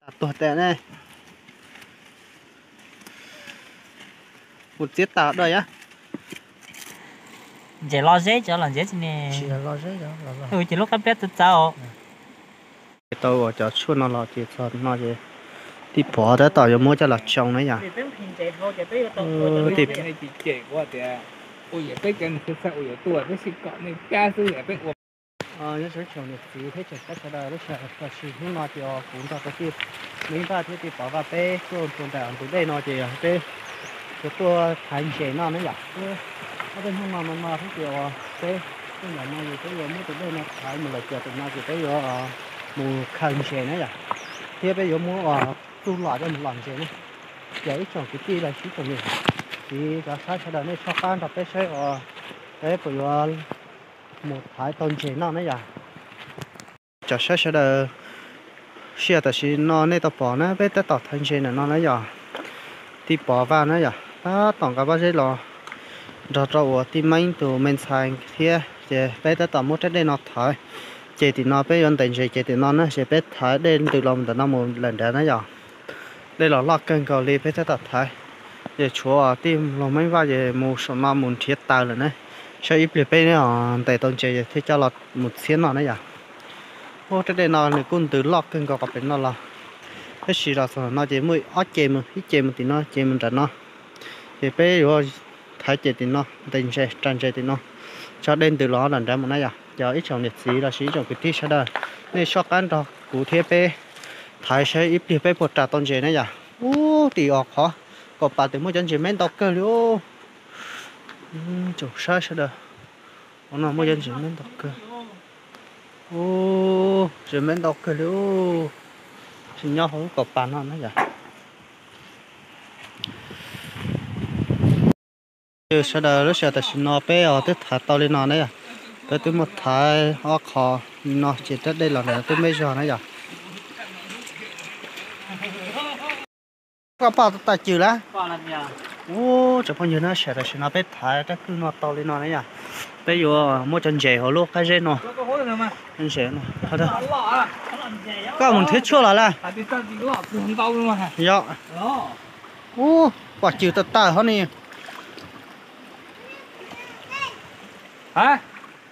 Tuag tas ne. Mus txiav tas dua yom. Ntses los zeb, cov los ntses tsis ne. Ces lub qab pliab txawv txawv os. Tau ua cov tshuaj no los ces txog no ces tij Pov tab tom yuav muab coj los tsoo na yom. Ua yog peb cov niam txiv thiab tsoom saib sawv daws, lub sij hawm tam sim hnub no ces kuv nrog rau tij Neeb Vaj thiab tij Pov Vaj peb tuaj ntawm ntug dej no ces yog peb yuav tuaj thaiv ntses noj na yom. Ob peb hnub no no no thiab ces uas peb tuaj ntawm no ces peb yuav muab tus dej no thaiv mus lawm ces tam no ces peb yuav mus khaws ntses na yom, thiab peb yuav muab ua txuj lom coj mus lom ntses na. Ces ib tsoom kwv tij los sis ib tsoom niam txiv cov saib sawv daws nej soj qab nrog peb saib uas peb puas yuav mus thaiv tau ntses noj na yom. Cov saib sawv daws, sij hawm tam sim no nej tau pom na peb tab tom thaiv ntses ntawm no na yom. Tij Pov Vaj na yom tab tom nqa pob zeb los nrog rau uas tij Meeb tus me ntxhais thiab ces peb tab tom muab rab dej no thaiv. Ces tim no peb yuav ntes ntses ces tim no na ces peb thaiv dej ntws los ntawm no mus lawm nrad na yom. Dej los loj kawg nkaus li peb tab tom thaiv. Ces tshuav tij laug Meeb Vaj ces mus saum no mus nrhiav taws lawm na. Saib ib pliag peb ntes tau ntses thiaj coj los mus txhiab noj na yom. Ub, rab dej no nws kuj ntws loj kawg nkaus qhov pem no los, tab sis los txog no ces muaj ob ce mus, ib ce mus tim no, ce mus nram no. Ces peb yuav thaiv ces tim no ntes ntses, ras ntses tim no, tso dej ntws los nram nrad mus na yom. Cov ib tsoom niam txiv los sis ib tsoom kwv tij sawv daws, nej soj qab nrog kuv thiab peb thaiv saib ib pliag peb puas ras tau ntses na yom. Ub, tim os qhov kaum pas twb muaj cov ntses me ntau kawg li ub. Tsoom saib sawv daws, qhov no muaj cov ntses me ntau kawg. Ub, ntses me ntau kawg li ub. Tsis nyob hauv lub kaum pas no na yom. Sawv daws, lub sij hawm tam sim no peb os twb thaiv tau li no na yom. Peb twb muaj thaiv ob qho li no ces rab dej los nram twb me zog na yom. Koj pom tau cws lawm? Ub, tsoom phooj ywg na, sij hawm tam sim no peb thaiv rab kwj no tau li no na yom. Peb yuav muab cov ntses hauv lub qab zeb no. Ntses no. Koj mus nrhiav tshuaj los lawm? Yog. Ub, pom cws tawm tawm hov ni.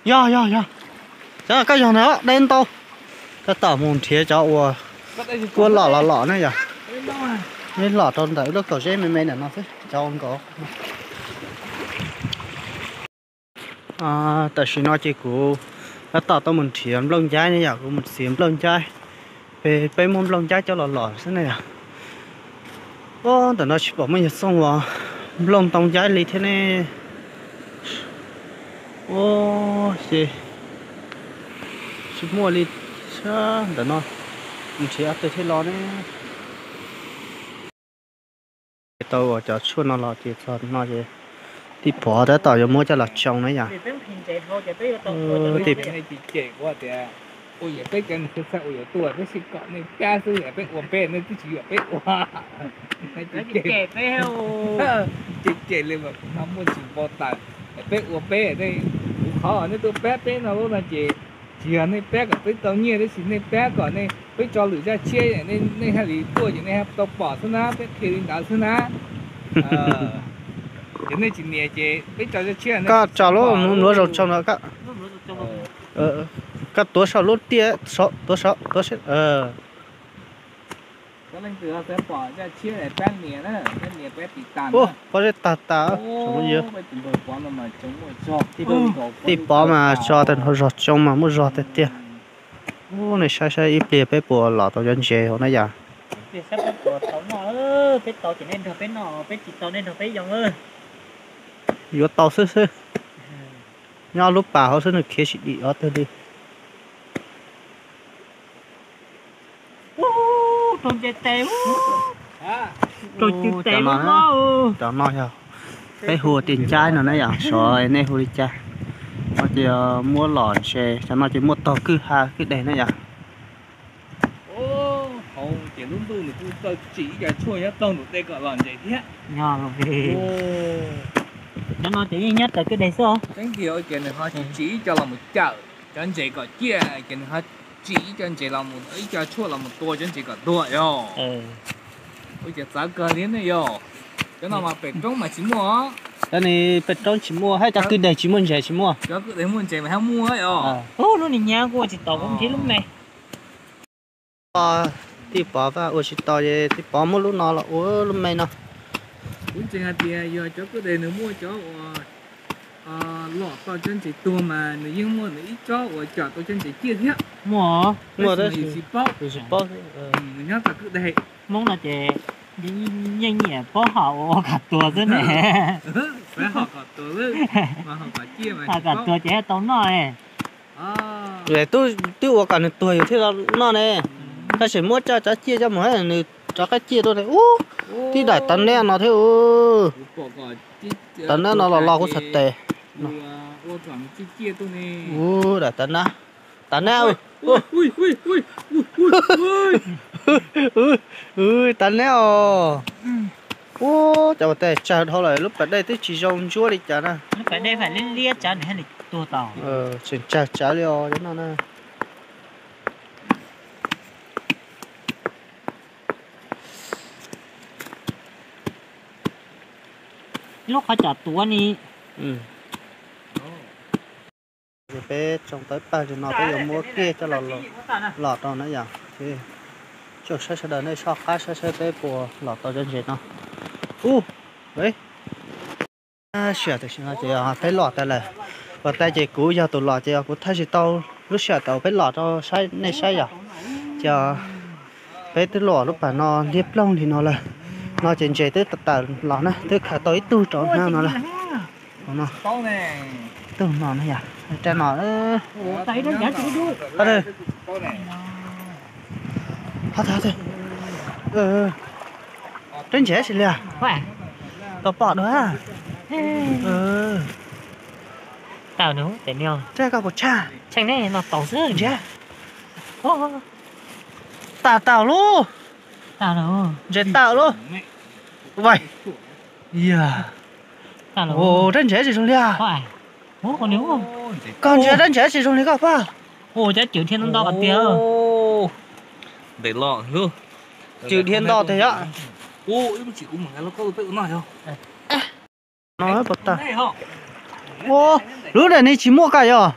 Yog, yog, yog. Cov koj yog na, dej ntau. Tab tom mus nrhiav cov uas kuab lom los lom na yom. Neb lom rau ntawm lub kaum zeb me me ntawm no xwb, cov ua nkaus. Tam sim no ces kuv tab tom tuaj mus nrhiav nplooj ncaib ne yom, kuv mus txiav nplooj ncaib. Peb, peb muab nplooj ncaib coj los lom xwb ne yom. Ub, ntawm no tsis pom muaj yawg Txooj los nplooj ntoo ncaib li thiab ne. Ub, ces tsis muaj li. Ntawm no mus nrhiav ob tug thiaj los ne. Tau ua cov tshuaj no los ces txog no ces tij Pov tab tom yuav muab coj los tsoo na yom. Peb cov niam txiv thiab tsoom saib sawv daws, lub sij hawm tam sim no ces kuv nrog rau tij Neeb Vaj thiab tij Pov Vaj peb tuaj ntawm ntug dej no ces yog peb yuav ua txuj lom coj mus lom ntses na yom. Ub, tim os qhov kaum pas twb muaj cov ntses me ntau kawg li ub. Ub, yog peb cov niam txiv thiab tsoom saib sawv daws, nej soj qab nrog peb saib ib pliag peb puas ras tau ntses noj na yom. Ub, tim Pov mas tso tag nrho zog tsoo mas muaj zog tiag tiag. Ub, nej saib saib ib pliag peb puas lom tau cov ntses na yom. Yuav tau xwb xwb. Nyob no ces nej twb tsis yuam peb ua, ces cem li mas kuv no muaj tsis npau taws. Peb ua peb, kuv qhov nej tuaj pab peb no lub no ces tsis yog nej pab kom peb tau nyiaj tab sis nej pab kom nej, peb tso lwm zaj tshiab nej thiaj li tuaj ces nej tau pom xwb na, peb qhia li ntawd xwb na. Ces nej tsis nias ces peb tso zaj tshiab. Koj tso lub nuav zog tsoo no, koj tuav saum lub tiaj, tuav saum, tuav saum. Ub, pob zeb tag tas. Tij Pov mas tso tag nrho zog tsoo mas muaj zog tiag tiag. Ub, nej saib saib ib pliag peb puas lom tau cov ntses hauv na yom. Yuav tau xwb xwb. Nyob lub pas hauv xwb nws khiav tsis dim ob tug li. Cov no yog peb hu tias ncaib no na yom, sov nej hu li cas. No ces muab lom ntses, cov no ces muaj taug kwj ha kwj deg na yom. Hauv ces lub ntuj nws kuj tau tsim ib co tshuaj nyob taug nraum dej kom lom ntses thiab. Nyob no ces yeej nyob raws kwj deg xwb os. Teeb kiag ces nws ho tsim ib co los mus cawm cov ntses kom ciaj ces nws ho tsim ib co ntses los, ib co tshuaj los mus tua cov ntses kom tuag yog. Ua cas txawv kawg li ne yog. Cov no mas pem roob mas tsis muaj. Cov ni pem roob tsis muaj, hab cov kwj deg tsis muaj ntses tsis muaj. Cov kwj deg muaj ntses mas hab muaj yog. Ub, lub ni nyab kuj ua tsis tau, kuv nrhiav lub me. Tij Pov ua tsis tau es Tij Pov muab lub no los ua lub me no. Kuv ntseeg hais tias yog cov kwj deg nws muaj cov uas lom tau cov ntses tuag mas nws yeej muaj nws ib tsob uas coj tau cov ntses ciaj thiab. Muaj, muaj tab sis tsis paub, tsis paub. Nws nyob txog kwj deg. Hmoob no ces yeej nyiam paub hom ua kom tuag xwb ne. Paub hom kom tuag xwb, mas hom kom ciaj mas, hom kom tuag ces tau noj ne. Twb ua kom nws tuag yus thiaj noj ne. Tab sis muab coj cov ciaj coj mus nws rov qab ciaj tuaj ne. Ub, tib daim tav neb no thiab. Tav neb no los los kuv txhais tes. Ub, daim tav neb. Tav neb. Tav neb os. Ub, cov ua tes tsawg dhau lawm, lub pas dej twb tsis zoo ntsuab li cas na. Lub pas dej fam liab liab tsawv nws thiaj li tuag tau. Tseem tsawg tsawv li os cov no na. Lub qhov cos tuav ni. Peb tsoo tau ib pawg li no peb yuav muab kiag coj los lom rau na yom. Ces saib sawv daws nej soj qab saib saib peb puas lom tau cov ntses no. Ub, sim tam sim no ces peb lom tas lawm. Ua tas ces kuv yog tus lom ces kuv thaij tsis tau lub sij hawm thaum peb lom rau nej saib yom. Ces peb twb lom lub pas no liab ploog li no lawm. No ces ntses twb tawm los na, twb khaws tau ib tug rau hauv no lawm. Tug no na yom, rab no. Rab ntses tsis liag, tau pom dua. Tawm nws tes niag. Tseeb koj puas tshaj? Tseeb ne, no tau xwb. Ntses. Tawm tawm lub. Ntses tawm lub. Vais. Yog. Rab ntses tsis zoo li. Koj ntsia rab ntses tsis zoo li koj pab. Cov cwm dhia nto qhov tiag. Cwm dhia nto tiag yom. Lub ntawm ni tsis muaj koj yog.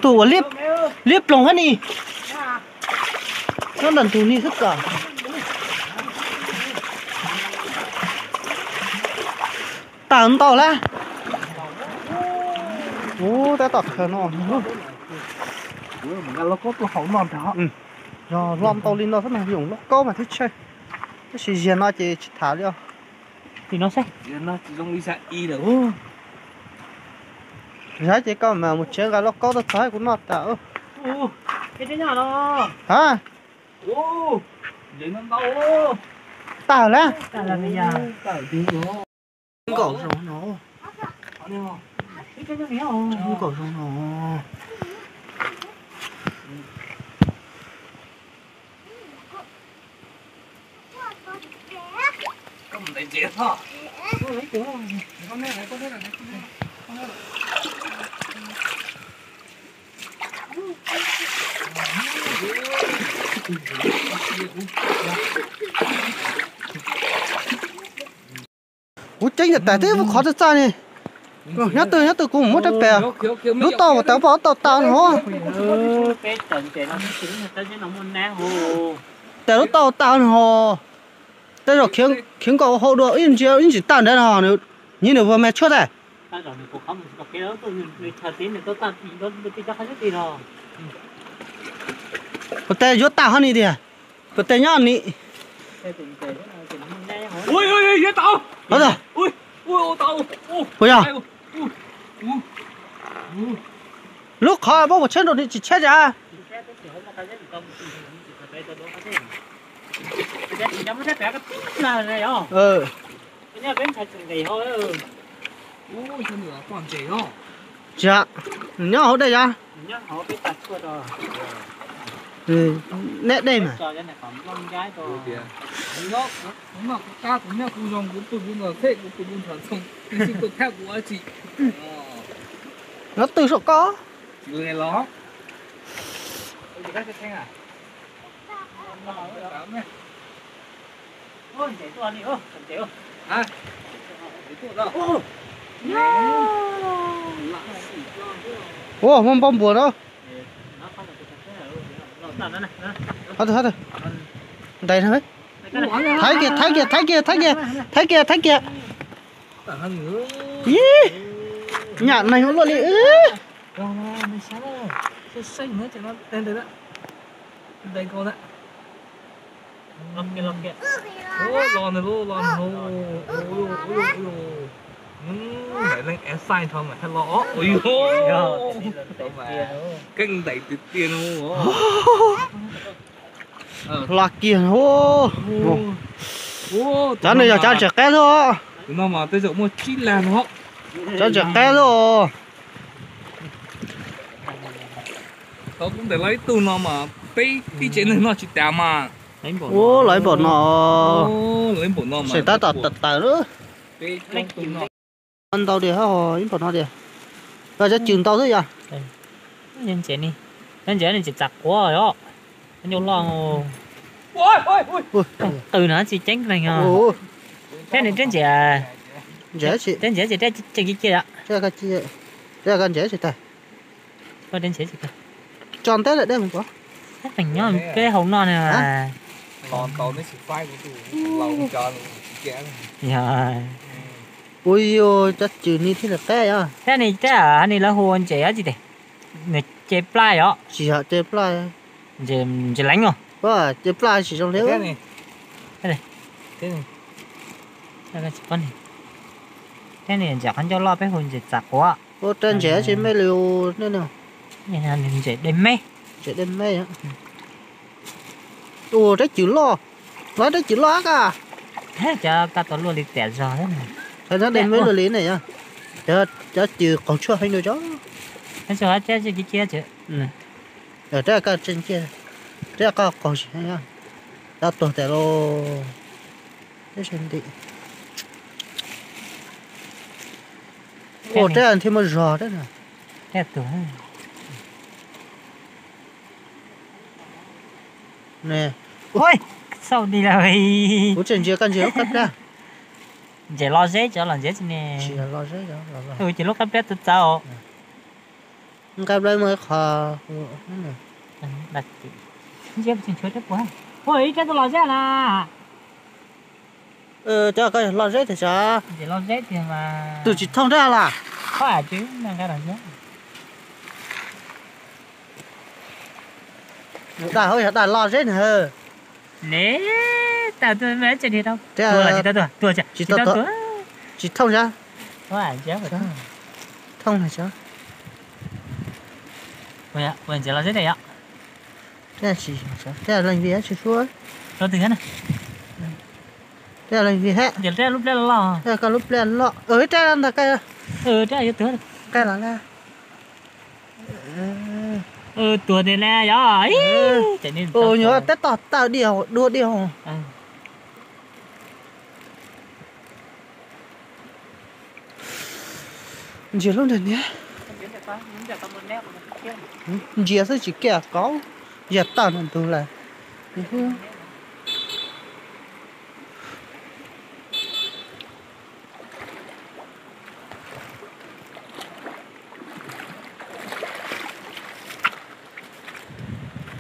Tus uas liab ploog hab ni. Nyob ntawm ntug ni xwb kawm. Tawm ntau lawm. Ub, tab tom khaws no. Yog lo ntau li no xwb mas yoom lauj kaub mas thiab tsheej. Tab sis ziag no ces tsis tham li os. Zab ces koj mas mus tsev nqa lauj kaub tuaj txog kuv noj tas. Ha, tawm lawm. Nkaum zoo no. Nkaum zoo no. Kuv ceeb tas tas twb muaj qhov txaj txaj ne. Nyob twg nyob twg kuv muab rab pem. Lub tauj tas pom tau tas no. Tas lub tauj tas no. Tej zaum khiav nkaum hauv dua ib ntsia ib ntsis tag ntawd no. Nyiv nws ua me tshuaj tas. Ua tes yuav tag hov ni tiag. Ua tes nyob ni. Puas yog? Lub qhov pab puas tsheb nrau ni tsis tsheb cas. Tsis, nws nyob hauv dej yom. Neb dej mas. Nyob twg saum koj? Los. Ua, muaj npau npuas no. Ntais no. Thaiv kiag, thaiv kiag, thaiv kiag, thaiv kiag, thaiv kiag, thaiv kiag. Ib, nyam neeg ua luaj li. Leej ev xaij tho mas thiaj los. Keej ntais tiag tiag no. Los kiag. Cov no yog cov ntses qab xwb. Tus no mas tej zaum muaj tsib lag no. Cov ntses qab xwb. Tau kuv ntais los ib tug no mas peb ib tsev neeg noj tsis tas mas. Ua, los ib npaum no. Los ib npaum no mas. Tseem tab tom tawm tawm lawm. Ntau tiag, ib npaum no tiag. Cov cws ntau xwb yog. Ntses, cov ntses txav quav os. Nyuj loj. Qws no tsis ceeb leeg os. Thiab nws rab ntses, rab ntses ces rab tseem ci cia. Ntses tsis tag. Rab ntses tsis tag. Tso nteb lawm dej mus pov. Peb hauv no na. Ua yog cov cws ni thiaj li qab yog. Thiab ni rab ni lawv hu ua ntses dab tsi tes? Nws ce plaj os. Tsis yog ce plaj. Ntses leev os. Ce plaj tsis zoo li. Thiab ni ntses qab ncauj loj peb hu ntses txav quav. Ua rab ntses tsis me li ne. Ntses dej me. Ntses dej me. Ua rab cws loj, los rab cws loj ka. Cov ka tau luaj li tiam zog. Cov dej me luaj li ne yog. Cov cws qaug tshuaj heev dua cov. Rab ka tseem cia, rab ka qaug tsis heev, cov tuag tas los. Ua rab thiaj muaj zog rab. Xauj di lawm. Kuv tseem ntsia koj ntsia lub qab plab. Ntses los zeb cov los ntses tsis ne. Ces lub qab plab txawv txawv. Nqa plab muaj ib qho. Ib rab tuaj los zeb na. Cov ko los zeb tiag sav. Tus tsis thooj rab las. Daj hauv yog daj los zeb na. Ne, tsis tau tuag, tsis tau tuag, tsis tau tuag, tsis thooj sav. Thooj sav. Ua ntses los zeb ne yom. Tej leej vim tsis suab. Rau twg na? Tej leej vim hab. Koj lub pliaj loj. Rab ntag, qab los na. Tuag tiag na yom. Nyuam tab tom tawm diam dua diam. Ntsia lub ntawd niag. Ntsia xwb tsis kiaj qau, yog tawm ntawm ntug lawm.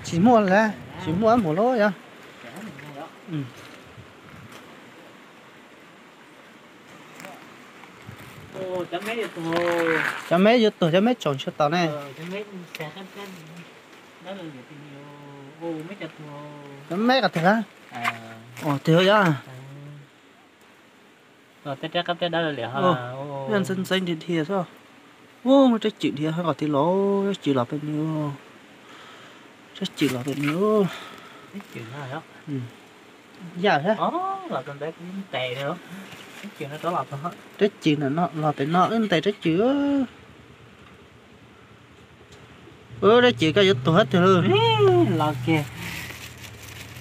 Tsis muaj lawm, tsis muaj mus lawm yog. Cov meb yuav tuag, cov meb tsaus ntshe tau ne. Cov meb qhov twg? Ua twg yog? Ntxeev ntxeev dhia dhia xwb. Ua muaj rab cwm dhia qhov twg los, rab cwm los pem nws. Rab cwm los pem nws. Yam thiab. Rab cwm no los pem no wb ntes rab cwm. Rab cwm koj yuav tuag twg lawm. Los kiag.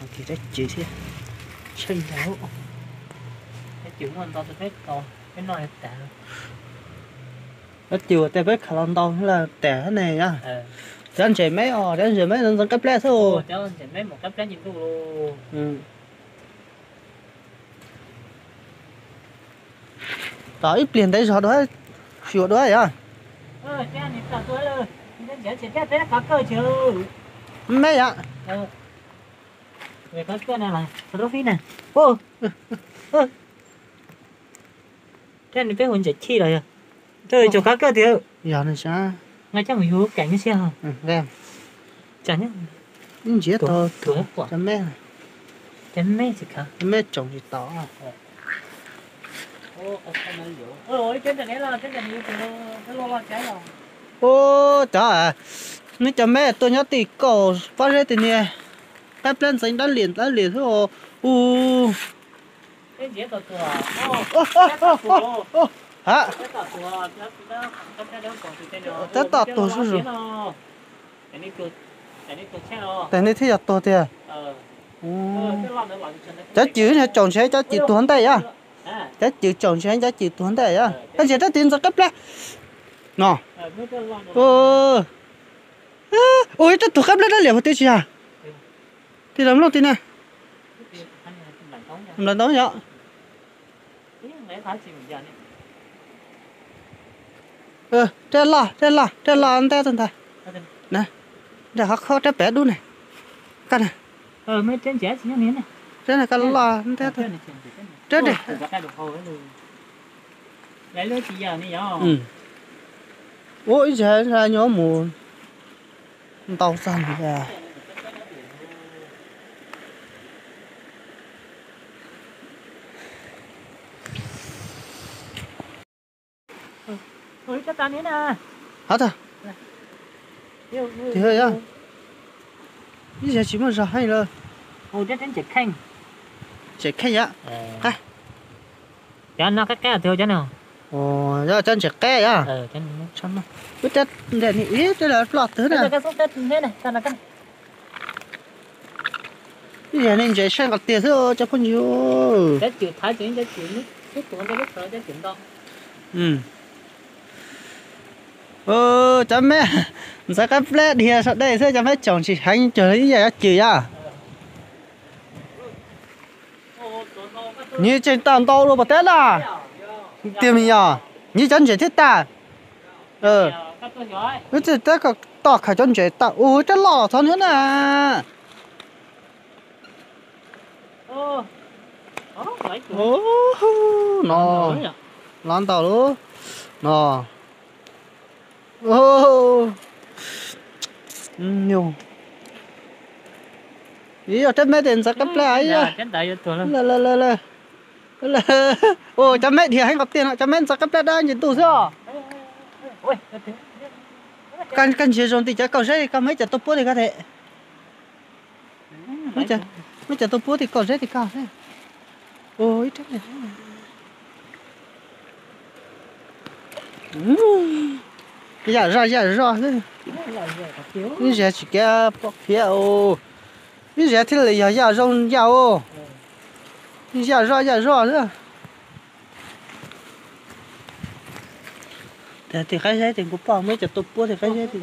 Rab cwm thiab. Tsheej ntag. Rab cwm muaj ntau, peb noj tag. Cov cws uas tej peb khav los ntau lawm tes ne yom. Cov ntses meb os, cov ntses meb ntxeev qab plab xwb. Tos ib pliag ntev zog dua, xyuas dua yom. Meb yom. Thiab nws peb hu ntses chij los yog, tau cov kab kawj tiag. Yog ne, nqa coj mus yug keem siab. Ib ntsiav tau cov meb, cov meb tsoom tsis tau. Ua cov, neb cov meb tuaj nyob tim kaum pob zeb tim niag qab plab ntxeev dab liam dab liam xwb os. U, ha, tab tom tuag zuj zus. Tes nej thiaj yog tuag tiag. Cov cws tsoom ntshe cov cws tuag ntej yom. Cov cws tsoom ntshe cov cws tuag ntej yom. Koj ntsia rab tid ntxeev qab plab no. Ua ib rab tuag qab plab dab liam puas twb tsis yog? Tij laug Nplooj tij na. Nplam ntau yom. Rab loj, rab loj, rab loj nteb tuaj ntag. Rab qhov khob, rab pem dub ne. Koj na. Rab koj loj nteb tuaj. Rab de. Ua ib zag nyuam mus ntau txog ntag. Hov tag. Ib zag tsis muaj zog heev lawm. Tseem kheej yom. Cov no qab qab tiag cov no. Cov ntses qab yom. Wb rab nte ni ib rab loj twg na. Ib zag ni ntses saib nqos tiag xwb cov phooj ywg. Cov meb ntxeev qab plab dhia saum dej xwb, cov meb tsoom tsis heev cuag ib yam cov cws yom. Nws tseem tau ntau dua pos teb na. Tiag me yog, nws cov ntses thiaj tag. Wb tsis tab tom khaws cov ntses tag, ua rab loj los txhob nws na. No, lov ntau lawm no. Nyuj, yog rab meb tes ntxeev qab plab. Cov meb dhia heev nqos tiag no, cov meb ntxeev qab plab dab ntsis ntuj xwb os. Koj ntsia zoo tim cov kaum zeb, koj muaj ib co tuaj puab tim koj tes. Muaj ib co tuaj puab tim kaum zeb tim koj. Yam zoj yam zoj xwb. Ib zag tsis kav pom phiab os. Ib zag thiaj li yog yam zoo yam os. Yam zoj yam zoj xwb. Tim qab zeb tim kuv pom muaj ib co tuaj puab tim qab zeb tim.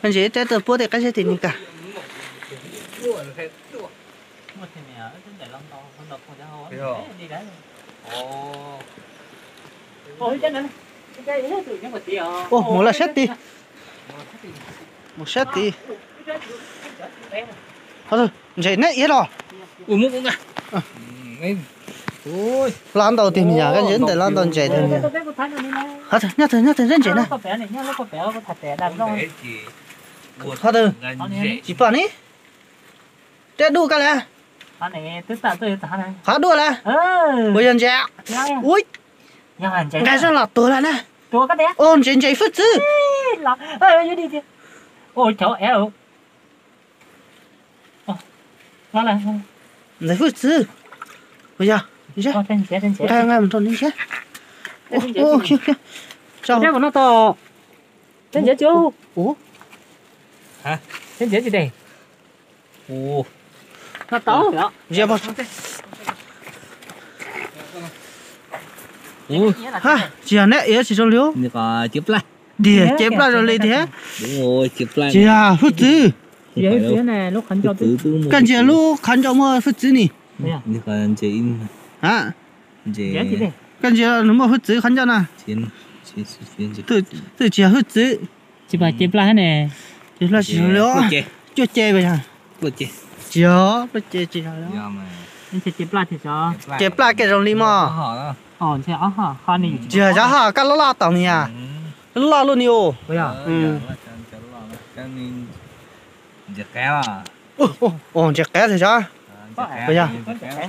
Ntses ib rab tuaj puab tim qab zeb tim ni kag. Mus lawm sab tid. Mus sab tid. Ntses neb iab los. Lov ntau tiag me nyuam, koj ntsia ntawm lov ntau ntses tiag me nyuam. Nyob twg nyob twg nyob ntses na. Ho twg, tsis pom ni. Rab duj koj lawm. Qhov duaj lawm. Puas yog ntses? Ui, nqa zoj los tuag lawm na. Ua ntses ntses fwj txwv. Ntses fwj txwv. Puas yog? Nqa nqa mus rau neb saib. Ha, tsis yog neb iav tsis zoo li. Tiag, cev plaj zoo li thiab. Tsis yog hwj txwv. Koj ntsia lub qhov ncauj muaj hwj txwv ni. Koj ntsia nws muaj hwj txwv qhov ncauj na. Twb tsis yog hwj txwv. Cev plaj tsis zoo li. Cuaj ce, tsis yog, pluaj ce tsis yog li. Cev plaj kev zoo li mog. Tsis yog, xyov haj kab loj loj tau ni yom. Loj loj luj ni u. Ntses qev thiab xyov.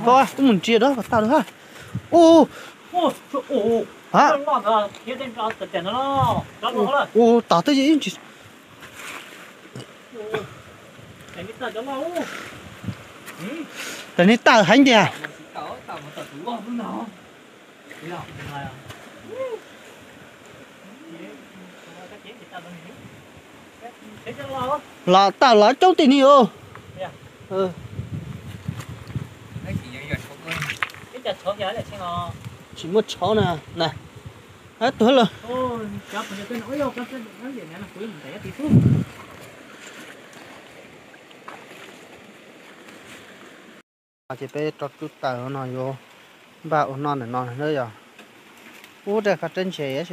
Ub, mus ntsia dab tau lawm ha. Ub, tom twb ntsis. Tam nej tawm heev tiag. Los tawm los coob tim ni u. Tsis muaj tshauv na. Tuag lawm. Ces peb rau tub taws no yuav npaj ua no ntawm no na yog. Ub, rau qhov rab ntses.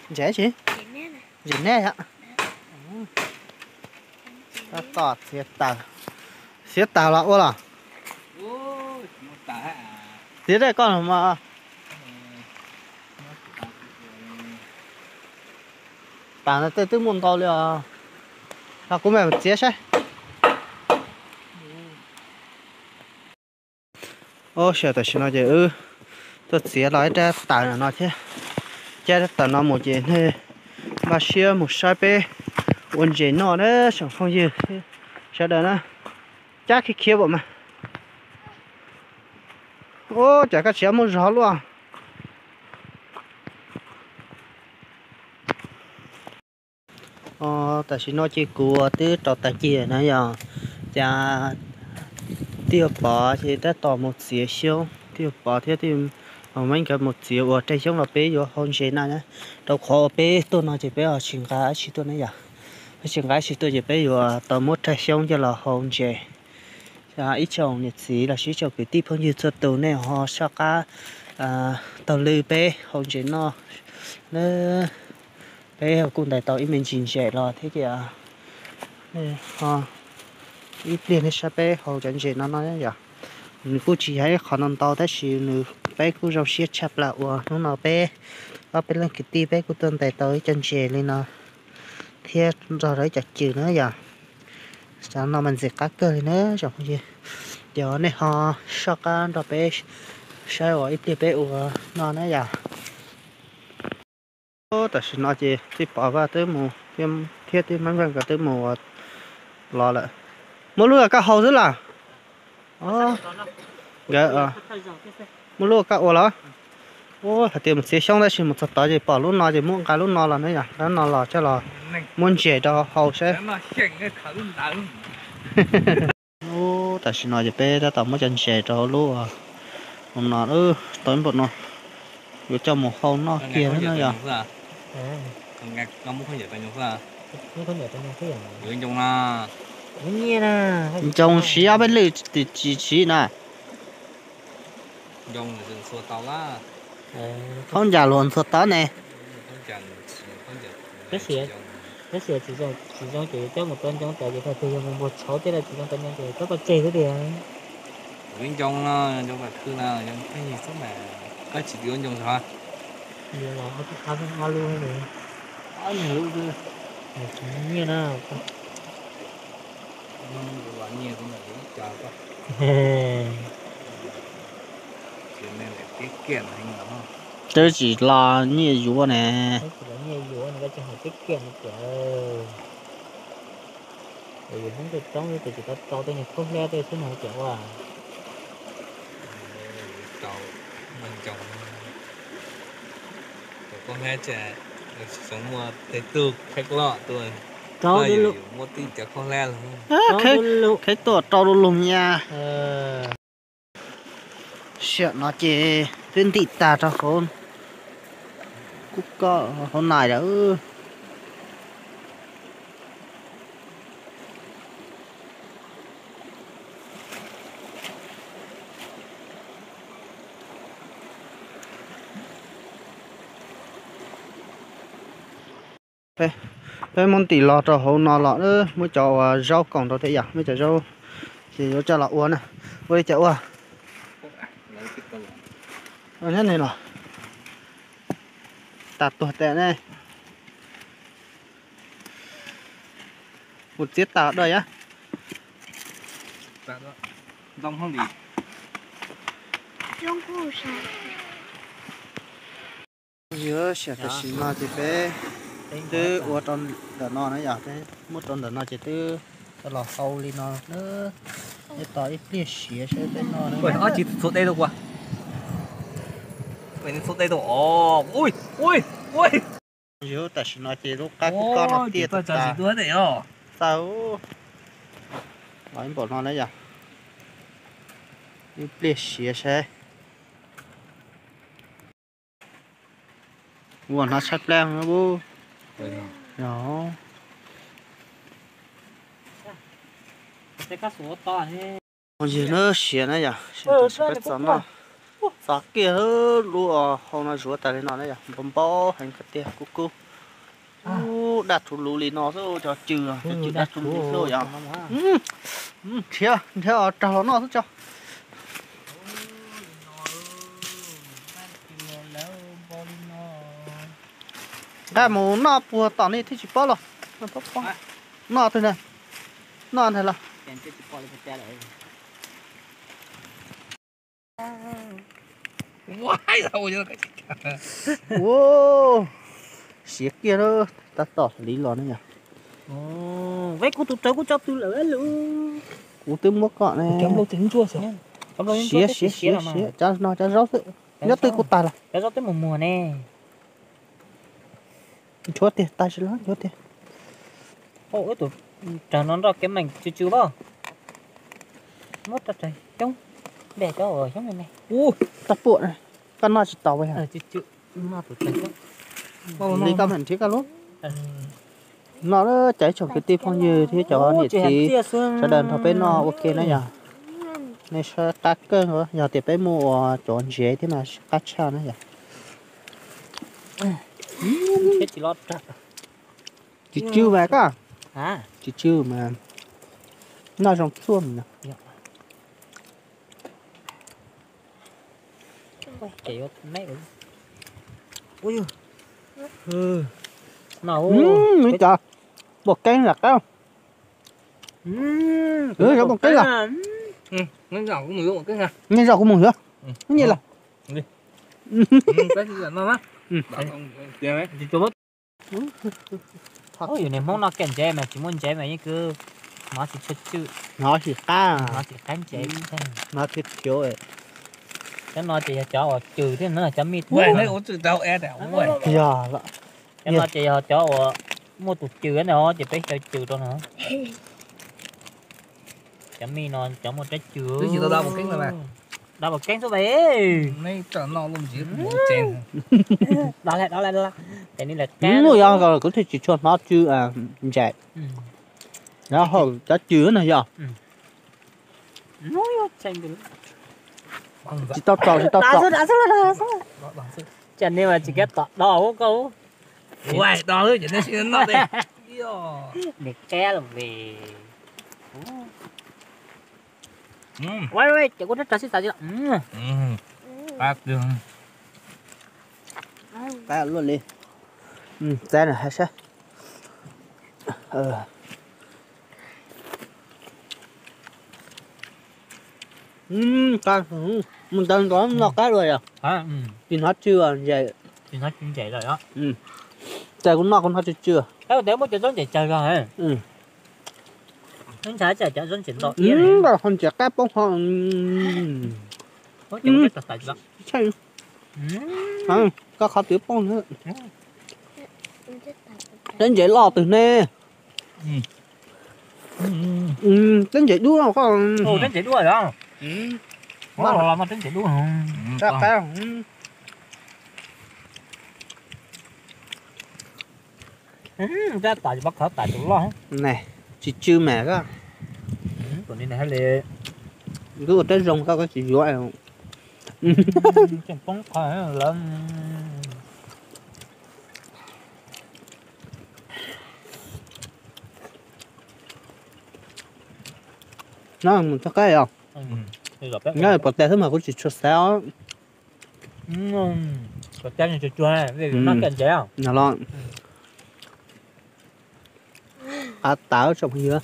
Ntses tsis? Ntses neb yom. Tab tom txiav taws. Txiav taws los ua los? Txiav dej koj los mas. Taws no tej twb muaj ntau li os. Los kuv mam txiav saib. Ub, tam sim no ces wb tuaj txiav los ib rab taws no thiab. Cab rab taws no mus ces nej npaj siab mus saib peb ua ntses noj na tsoom phooj ywg sawv daws na. Cab khiav khiav npaum mas. Ub, cas koj tsis muab zog luaj. Tam sim no ces kuv twb rau taws cig na yog, cas twb yuav pov ces tab tom mus txiav xyoob, twb yuav pov thiab, twb yuav muab nkawd mus txiav ua rag xyoob los peb yuav hau ntses no na. Rau qhov uas peb tuaj no ces peb ho tsis nqa dab tsi tuaj na yom, peb tsis nqa dab tsi tuaj ces peb yuav tau muab rag xyoob coj los hau ntses. Ib tsoom niam txiv los sis ib tsoom kwv tij phooj ywg txhua tus nej ho soj qab taug lw peb hau ntses noj na. Peb kuj ntais tau ib me ntsis ntses los thiab ces ib pliag nej saib peb hau cov ntses no no yom. Nws kuj tsis yog ib qho no ntau tab sis nws peb kuj zoo siab tshaj plaws uas hnub no peb ob peb leej kwv tij peb kuj tuaj ntais tau ib co ntses li no thiab nrog rau ib co cws na yom. Xyov no mas ntxim qab kawg li na tsoom phooj ywg. Ces nej ho soj qab nrog peb saib uas ib pliag peb ua no na yom. Tam sim no ces tij Pov nkawd twb mus thiab tij Mab Nkaj nkawd twb mus los lawm. Muaj lub koj hau xwb los? Nkawd muaj lub koj ua los? Hais tias mus txiav xyoob tab sis mus txog tod ces pom lub no ces muab nqa lub no los na yom, nqa lub no los coj los muab ntses rau hau saib. Tam sim no ces peb tab tom muab cov ntses rau hauv lub no tau ib npaum no, yuav coj mus hau noj kiag na yom. Ncoo siv ob peb lwm tsis siv na. Khaub ncaws luag ntxhua tod ne. Tab sis tsis zoo ces yuav coj mus rau ncoo tod ces thaum twg yog mus npuag tshauv tej lawm tsis zoo rau ncoo ces txhob tau tseg xwb tiag. Ncoo no, ncoo tam khw no, ncoo pheej xwb mas koj tsis ua ncoo xwb. Nyiaj na. Twb tsis los nyiaj yuav ne. Yus hnub twg roob twg tsis tau rau tej niag khaub hlab tej xwb no ces ua. Khaib tuaj rau du lug nyaj. Sim no ces twb ntim tag rau hauv, kuj koj hauv nais lawm. Peb muab ntim los rau hauv no los, muab cov uas zaub koom rau thiab yom, muab cov zaub ces yuav coj los ua na. Ua li cas ua? Nyob ne los tas tuag tas ne. Mus txiav tas dua yom. Ntoo hauj lwm. Yog tam sim no ces peb twb ua rau ntawm no na yom, peb muab rau ntawm no ces twb los hau li no na. Ib tos ib pliag siav saib peb noj na. Ob tsis txhua dej tuaj ua. Txhua dej tuaj os. Ui, ui, ui. Yog tam sim no ces lub qab kuj koj no tiaj tas. Txaus, los ib npaum no na yom. Ib pliag siav saib. Ua hnov tshaib plab no. Yog, yog na siav na yom, txog no, txog kiag lub hau no zuav tas li no na yom, npau npau heev tiag kub kub. Ub, daj rhuv luv li no xwb, cov cw, cov cw daj rhuv luv xwb yom. Nrhiav, nrhiav os, raug los noj xwb tso. Nqa mus noj puag tom li thiaj tsis paub los. Noj twg na? Noj ntag los. Siav kiag, tab tom li los ne yom. Kuv tus rawv kuj tso tw lawm lus. Kuv twb muab kom ne. Siav, siav, siav, siav, cov no cov zaub xwb. Nyob twg kuj tag los. Cov zaub twb mus muag ne. Nchuav tiag, tag si los nchuav tiag. Tus raug no nroj kev meem tsw tsw los. Muab rau raug xyoob, npej cov uas xyoob me me. Ub, tag puam, koj noj tsis tau. Li koj mam nrhiav koj lub. No cov ib tsoom kwv tij phooj ywg thiab cov niam txiv sawv daws nrog peb noj ua ke na yom. Nej saib qab kawg, yog tias peb muaj ua cov ntsev thiab mas qab tshaj na yom. Tsis tsw mas koj, tsis tsw mas noj zoo txuaj mas. Cov, pom keeb lam qab. Cov pom keeb los. Nej zam kuv mus yuav, nyiaj los. Yus niag Hmoob noj kem ntsev mas tsis muaj ntsev mas yeej kws hnov tsis tshua tsw, hnov tsis qab, hnov tsis qab ntsev, hnov khiav khiav. Cov no ces yog cov uas cws thiab na, cov mij. Yog, cov no ces yog cov uas muaj tus cws na, ces peb xyaw cws rau no. Cov mij no cov muaj rab cws. Dab pom keeb xwb. Kuv thiaj tsis tshua hnov tsw ntsev. Hauv cov cws no yog tsis tau txaus, tsis tau txaus. Cas nej mas tsis kam tom do koj. Niam qab los. Ces kuv rab rau sib xav tsis los. Qab luaj li. Txav na hais saib. Mus ntawd nrov no qab dua yog. Tsis hnov tsw ntsev. Cas kuv noj kuv hnov tsw tsw. Muab cov zaub ntsev tsawg zog. Ntshai cov zaub ntsev ntau, ntsev qab poob ho. Koj qhov twg poob. Teb ntsev loj twg ne? Teb ntsev dub. Teb ntsev dub. Los los no teb ntses dub. Qab, qab. Tab tom pob khav tais tus loj. Tsis tsw mas koj. Tus ni hab li. Koj ua teb zoo koj, koj tsis yuav. Tseem poob qhov lawm. No mus txog qab os. Nyob pov tes xwb mas kuv tsis tshua xav os. Pov tes tsuag tsuag, no los. Qab tas tsoom phooj ywg.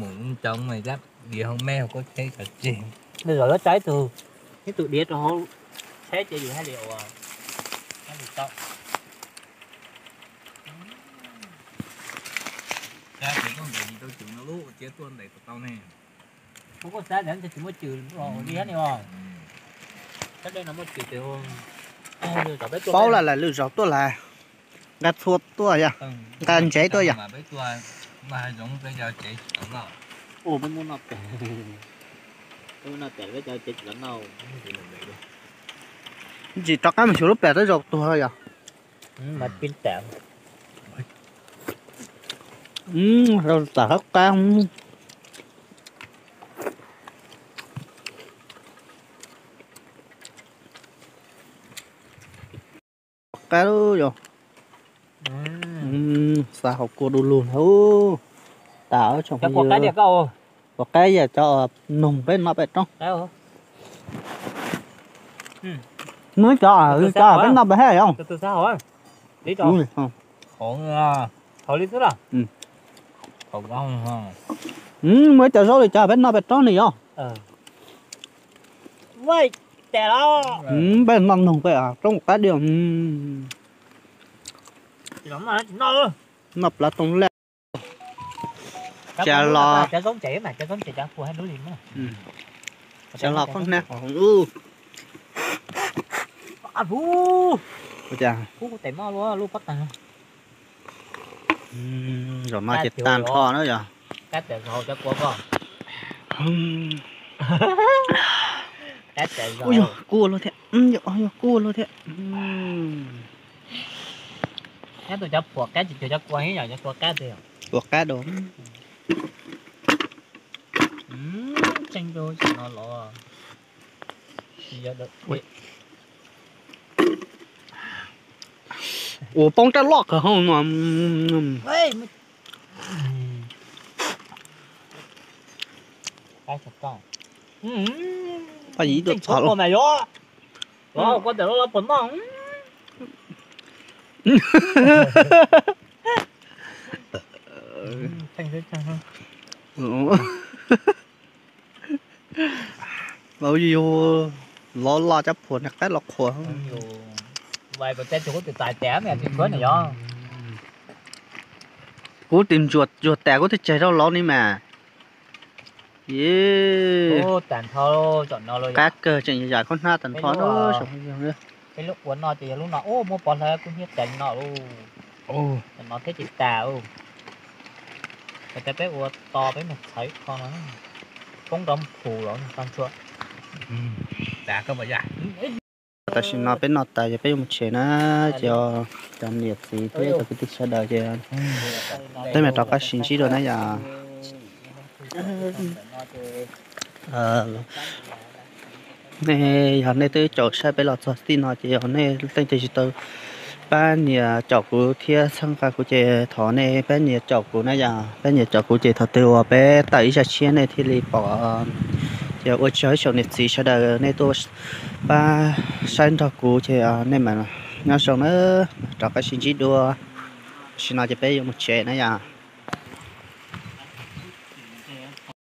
Mus cov me, lawv tsa ib tug, ib tug diav rau hauv tsheb ces yus hab li ua, hab li tau. Kuv kuj xav tias tsis muaj cws li hab li os. Paub lawm lwm zaus tuaj lawm, nqa txhua tuaj yog, nqa ntsev tuaj yog. Tsis rov qab mus xyuas lub pem, tej zaum tuag yog. Tam qab qab. Qab yog. Xav hauv kua du lug na. Tas tsoom phooj ywg, puas qab yam cov noog peb noj pem roob? Muaj cov, cov peb noj pem hab os. Muaj cov zaub li cov peb noj pem roob ne yog. Peb noj noog pem roob qab diam. Noj plav tooj laj. Cas los, cas los koj hnab qhov ub. Zaum no ces tag nrho na yog. Ua yog kua luaj thiab, yog kua luaj thiab. Ua qab dua. Ua poob rab loj kawg hauv no. Paj yim tuaj txog los. Los yug, los los cov phuam nws qab los qhuas. Kuv tis ntsuag ntsuag tas kuv twb tseg rau lauv ni mas. Qab kawg tseem yam khaub hnab tag nrho. Peb lub ua no ces yog lub no muab pov hlawv kub hnyiab tas no lauj. No thiab tsis tas. Peb ua to peb mus txhawv ib qho no, poob rau phu los tag nrho. Tam sim no peb noj tas ces peb yuav mus tsev na, ces cov niam txiv thiab cov kwv tij sawv daws ces peb mam rov qab sib ntsib dua na yom. Nej yog nej twb caum saib peb los txog txij no ces yog nej leej twg tsis tau pab nias caum kuv thiab txhawb nqa kuv ces thov nej pab nias caum kuv na yom. Pab nias caum kuv ces thaum twg uas peb tawm ib zaj tshiab nej thiaj li pom. Ces ua tsaug ib tsoom niam txiv sawv daws nej tuaj pab saib nrog kuv ces nej mam nyob zoo na, rov qab sib ntsib dua. Tam sim no ces peb yuav mus tsev na yom.